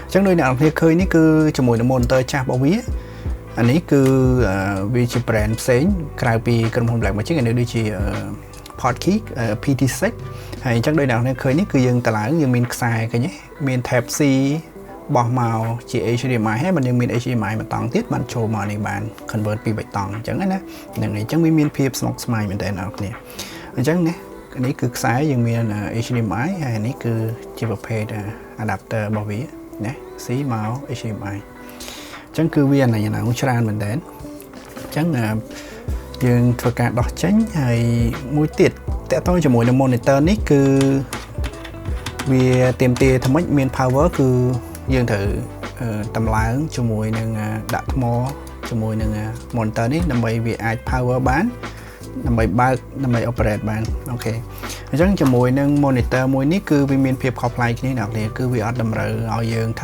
អញ្ចឹងដោយអ្នកនរគ្នាឃើញនេះគឺជាមួយនឹង monitor ចាស់របស់វាអានេះគឺវាជា brand ផ្សេងក្រៅពីក្រុមហ៊ុន Blackmagic អានេះដូចជា Portkeys PT6 ហើយអញ្ចឹងដោយអ្នកនរគ្នាឃើញនេះគឺយើងតឡើងយើងមានខ្សែឃើញទេមាន Type C បោះមកជា HDMI ហើយมันយើងមាន HDMI មួយតង់ទៀតបានចូលមកនេះបាន convert ពីបៃតងអញ្ចឹងណាហ្នឹងហើយអញ្ចឹងវាមានភាពស្មុគស្មាញមែនតើអ្នកនរគ្នាអញ្ចឹងនេះនេះគឺខ្សែយើងមាន HDMI ហើយនេះគឺជាប្រភេទ adapter របស់វាណា C មក HDMI អញ្ចឹងគឺវាអញ្ញច្រើនមែនតើអញ្ចឹងយើងធ្វើការដោះចេញហើយមួយទៀតតកតងជាមួយនឹង monitor នេះគឺវាទៀមទាថ្មិចមាន power គឺយើងត្រូវតម្លើងជាមួយនឹងដាក់ថ្មជាមួយនឹង monitor នេះដើម្បីវាអាច power បានដើម្បីបើកដើម្បី operate បាន OK អញ្ចឹងជាមួយនឹង monitor មួយនេះគឺវាមានភាពខុសប្លែកគ្នាអ្នកនរគឺវាអត់តម្រូវឲ្យយើងត្រូវ